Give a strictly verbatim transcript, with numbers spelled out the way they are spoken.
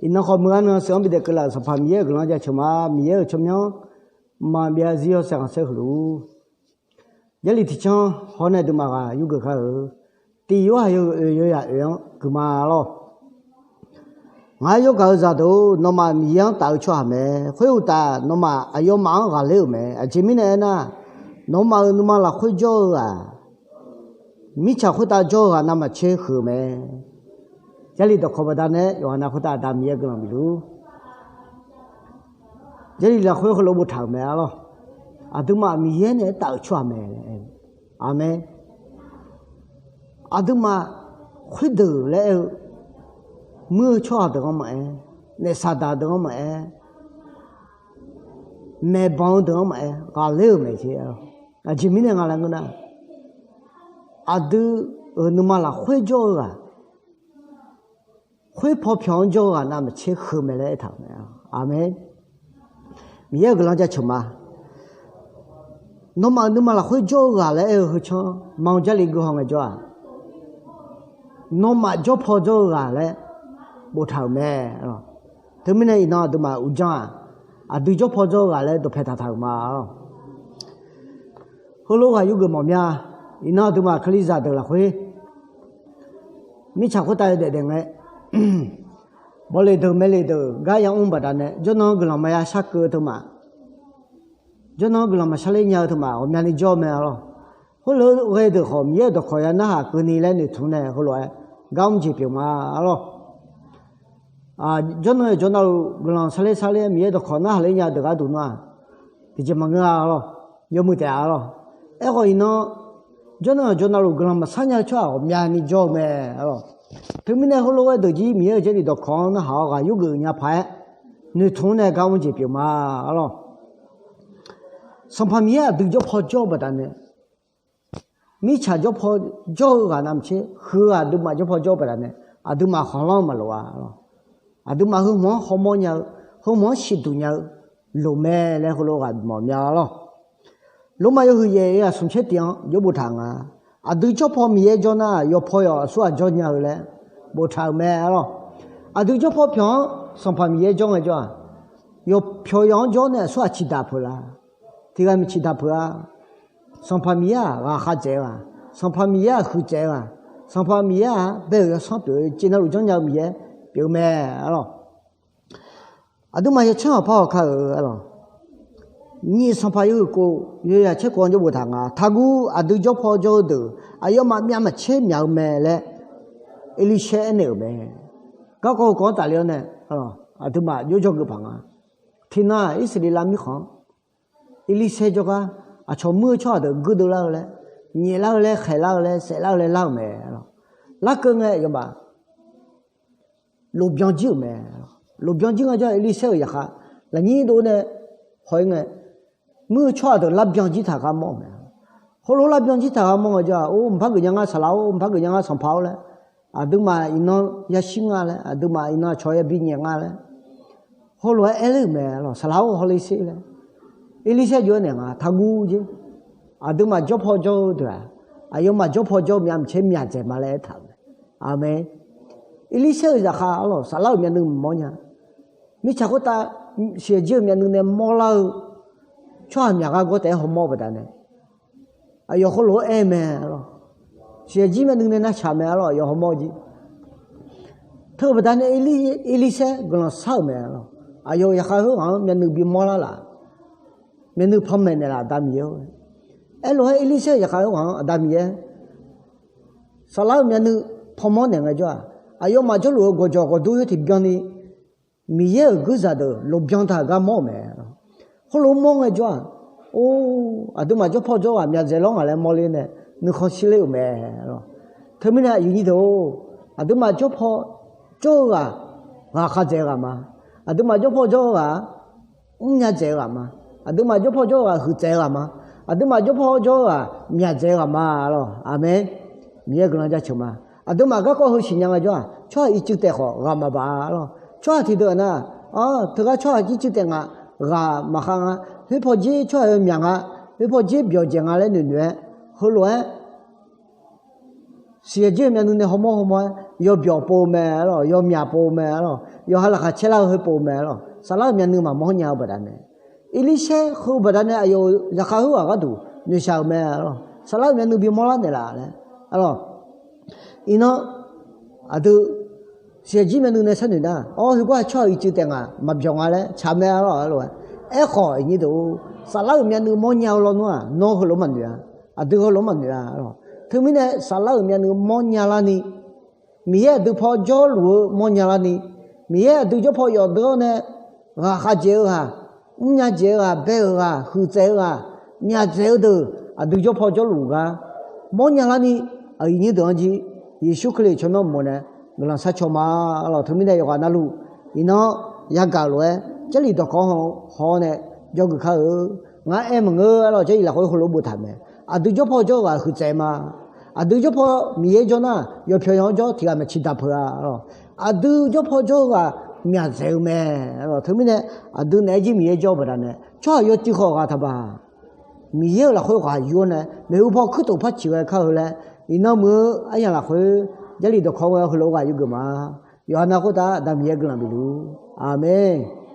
Iqnan khawf meuq-a nan seuq-anr bidaef keuvlaf-euq Sanqpaq Miqyaer-euq guiqlanq jaceuq ma. Miqyaer-euq tsawrmyanr maqbyav zir yawshaef khanqsaer heulof-ur. Jarlif tiqcanr hawr nae aqduimaf ghaq yurgeuf kar-euq, tiq yorhaq yawhuiq oeq yawzaq oeq-anr guiqma lawr. Ngar yawrgaq-eu zaqdeuq-or, nawmaf Miqyaer-anr taf-eu tsawrhaq mae. Khoeruqtaf, nawmaf aqyawfmaf-anr ghaqler-euq mae. Aqjeq mirnae aernar, nawmaf-euq nuima lafkhoer jawr-eu ghaq, mirtsaq khoertav jawr-eu ghaq navmaqtser huiq-eu mae. Jarlif dawqkawq baqdanae yawqghaq nav khoertav Aqda Miqyaer guiqlanq bifluf-ur. Jarlif lafkhoer heulof boftaq-euq mae arlawr. Aqduimaf Miqyaer nae aertaf-euq tsawrhaq mae. Aqmeq. Aqduimaf khoerdeuq laer aer-eu, muir-eu tsawrhaq deuq-anr maqaer, naef saqdaq deuq-anr maqaer, maeqbanq-eu deuq-anr maqaer, ghaqler-euq mae jeq. Aqjeq mirnae nga laer ngeur nar, aqdui-euq nuima lafkhoer jawr-eu ghaq, khoer paw pyawq-anr jawr-eu ghaq navmaqtser huiq mae laer aertaq-euq mae. Aqmeq. Miqyaer-euq guiqlanq jaceuq ma. Nawmaf-euq nuima lafkhoer jawr-eu ghaq laer aer-eu heu canr ma-eu Jarlif guihaw ngae jawr-aq, nawmaf jawrpaw jawr-eu ghaq laer boftaq-euq mae. Teumirnae iqnan aqduimaf uqdzan-aq, aqdui jawrpaw jawr-eu ghaq laer dawqpae taqtaq-euq ma. Heulof ghaq yurgeuf mawf mya. Iqnan aqduimaf Kalizaq deuq lafkhoer mirtsaq khoertav yawdaef daef ngae, bawleq deuq maeqleq deuq gar yamr baqdanae jawrnan guiqlanq maqya sharkeuv-eu teumaf, jawrnan guiqlanq maqsharler nya-eu teumaf ghawqmyani jawr-eu mae arlawr. Khoerlof-aer ghae deuq khawf Miqyaer-euq dawqkawq ya narhaq keuvni laer noeqtmq nae heulof-aer gar mr jeq pyeuf ma arlawr. Jawrnan yawqjawr navluf guiqlanq sarler sarler-aer Miqyaer dawqkawq narhaq ler nya deuq gharduq nar-aq, tiqjeq maqngeur-a arlawr. Yawmuiq taef-a arlawr. Aerkhawf iqnan jawrnan yawqjawr navluf guiqlanq maqsar nya-eu tsawrhaq ghawqmyani jawr-eu mae arlawr. Teumirnae heulof-aer deuq jir Miqyaer-euq Jarlif dawqkawq-anr narhaq-awr ghaq yurgeuf nya paq-aer noeqtmq nae gar mr jeq pyeuf ma arlawr. Sanqpaq Miqyaer aqdui jawrpaw jawr-eu baqdanae, mirtsaq jawrpaw jawr-eu ghaq navmaqtser huiq-eu aqduimaf jawrpaw jawr-eu baqdanae, aqduimaf khanqlanr maqlof-a. Aqduimaf heu hmq-anr hawmawr nya-eu, heu hmq-anr siqduq nya-eu loq mae laer heulof ghaq mawf mya arlawr. Lormav yawhuiq yaef-eu aqsmq tser tiq-anr jawr boftaq nga. Aqdui jawrpaw Miqyaer jawr nar-aq, yawpaw yawq aqsurghaq jawr nya-eu laer boftaq-euq mae arlawr. Aqdui jawrpaw pyawq-anr Sanqpaq Miqyaer jawr ngae jawr-aq, yawpyawq yawq-anr jawr nae aqsurghaq ciqdaq peuq la? Tiqghaq miq ciqdaq peuq-a. Sanqpaq Miqyaer-aq ghaqkhav dzaeq-eu ghaq, Sanqpaq Miqyaer-aq huiqdzaeq-eu ghaq, Sanqpaq Miqyaer-aq bae-euq yawsanr pyeuf-eu, cif navluf janrnya-eu Miqyaer pyeuf-eu mae arlawr. Aqduimaf yacanr aqpar hawkar-euq arlawr. Nyiq Sanqpaq yawhuiq kov, yawzaq caer kov-anr jawr boftaq nga. Taqguv, aqdui jawrpaw jawr-eu deuq aqyawfmaf myavmaqtser myaq-eu mae laer Erlirsaer aernaeq-euq mae. Garkawv heukawv-anr tafler-awr nae, aqduimaf jawrjawr geuf paq nga. Tiqnan-aq Irsaqleqlav mirkhanq-anr Erlirsaer jawrgar aqcawq muir-eu tsawrhaq deuq guirdeuv lar-eu laer, nyaeflar-eu laer, khaeqlar-eu laer, saeflar-eu laer lar-euq mae. Larkeuv ngae yawmaf lofbyan jir-euq mae. Lofbyan jir ngae jawr-aq Erlirsaer-euq zaqkhav lafnyir dov nae haw-ir ngae, muir-eu tsawrhaq deuq larbyan jir taq gar mawr-euq mae. Heulof larbyan jir taq gar mawr ngae jawr-aq, or mqpar geuf nya nga saqlaq-or, mqpar geuf nya nga sanqpaq-or laer, aqduimaf iqnan yashir nga laer, aqduimaf iqnan aqcawq yabi nyaef nga laer, heulof-aer aerler-euq mae. Saqlaq-or hawler sher laer, Erlirsaer jov-aer naeq nga taqguv jer. Aqduimaf jawrpaw jawr-eu deuq-aq, aqyawfmaf jawrpaw jawr-eu myavmaqtser myaqdzaeq ma laer aertaq-euq mae. Aqmeq. Erlirsaer-euq zaqkhav arlawr saflar-euq myavnuiv maqmawr nya. Mirtsaq khoertav siqyaq jir-euq myavnuiv nae mawrlar-eu tsawrhaq myaq gar gawr taef-aer hawmawr-eu baqdanae, aqyawf heulof-aer aer mae arlawr. Siqyaq jir myavnuiv nae narshaq mae arlawr, aqyawf hawmawr jir. Teu-eu baqdanae Erlirsaer guiqlanq shar-euq mae arlawr. Aqyawf-euq zaqkhav khoerghaq-anr myavnuiv bimawr lar laf, myavnuiv panmaeq naeqlaf Aqda Miqyaer-or. Aerlof-aer Erlirsaer-euq zaqkhav khoerghaq-anr Aqda Miqyaer, saflar-euq myavnuiv panmawr naeq ngae jawr-aq, aqyawfmaf jawrluf-eu gawqjawq gawqdur khoer tiqbyan ni Miqyaer-euq guirzaq deuq lofbyan taq gar mawr-euq mae. Khoerlof mawr ngae jawr-aq, or, aqduimaf jawrpaw jawr-eu ghaq myaqdzaeq lawr ngaq laer mawrler nae nuikhanr shirler-euq mae. Teumirnae aqyuif nyir deuq-or, aqduimaf jawrpaw jawr-eu ghaq, ghaqkhav dzaeq-eu ghaq ma. Aqduimaf jawrpaw jawr-eu ghaq mrnya dzaeq-eu ghaq ma. Aqduimaf jawrpaw jawr-eu ghaq huiqdzaeq-eu ghaq ma. Aqduimaf jawrpaw jawr-eu ghaq myaqdzaeq-eu ghaq ma lawr. Aqmeq. Miqyaer guiqlanq jaceuq ma. Aqduimaf garkawv heu siqnya ngae jawr-aq, tsawrhaq ircuf taef khawf ghaq maqbaq-a lawr. Tsawrhaq tiqdeuq-aq nar, teugar tsawrhaq ircuf taef nga, ghaq maqkhav nga. Khoerpaw jir tsawrhaq-eu myaq nga, khoerpaw jir byawqdzaeq nga laer noeqnoeq-aer, heulof-aer Siqyaq jir-eu myavnuiv nae hawmawr hawmawr-aer yawbyawf pov-eu mae lawq, yawmyaq pov-eu mae lawq, yawqha laqkhaq caerlar-eu heu pov-eu mae lawq. Saflar-euq myavnuiv maqmawr nya-eu baqdanae, Eqlirsaer heu-eu baqdanae aqyawf-euq zaqkhav khoerghaq gharduq noeqshaq-euq mae lawq. Saflar-euq myavnuiv bimawr lar naeqlaf laer, a lawq. Iqnan aqdui siqyaq jir myavnuiv nae sharnoeq nar, awr, heugar-aq tsawrhaq ircuf taef nga, maqbyawq nga laer tsaq mae lawq, a lawq. Aerkhawf, iqnyir deuq-or, saflar-euq myavnuiv mawrnya-eu lawnmr-aq, nawr heulof-aer maqnoeq-a. Aqdui heulof-aer maqnoeq-a lawq. Teumirnae saflar-euq myavnuiv mawrnya larni, Miqyaer aqdui paw jawrluf-eu mawrnya larni, Miqyaer aqdui jawr paw yawf dui-awr nae, ghaqkhav dzaeq-eu ghaq, mrnya dzaeq-eu ghaq, bae-euq ghaq, huiqdzaeq-eu ghaq, myaqdzaeq-eu deuq aqdui jawr paw jawrluf gar mawrnya larni, aqyuif nyir deuq-anr jir Yeqsur Kali tsawrmyanr uqmov nae guiqlanq sharcaw ma lawq. Teumirnae yawqghaq navluf, iqnan yagaq lof-aer Jarlif dawqkawq-anr haw-awr nae jawrgeuf kar-eu. Ngar aer maqngeur-a lawq, Jarlif lafkhoer heulof-aer boftaq mae. Aqdui jawr paw jawr-eu ghaq huiqdzaeq ma. Aqdui jawr paw Miqyaer jawr nar, yawpyawq yawq-anr jawr tiq ghaq maeqciq daq peuq-a lawq. Aqdui jawr paw jawr-eu ghaq myaqdzaeq-eu mae lawq. Teumirnae aqdui naeq-aer jir Miqyaer jawr-eu baqdanae, tsawrhaq yawcuiv khawf ghaq taqbaq, Miqyaer-euq lafkhoer ghaq yur-awr nae maeqhu paw kuirtof par ciq ghae kar-eu laer, iqnan muiq-eu aryamq lafkhoer Jarlif dawqkawq-anr ghae heulof-aer ghaq yurgeuf ma. Yawqha nav khoertav Aqda Miqyaer guiqlanq bifluf. Aqmeq.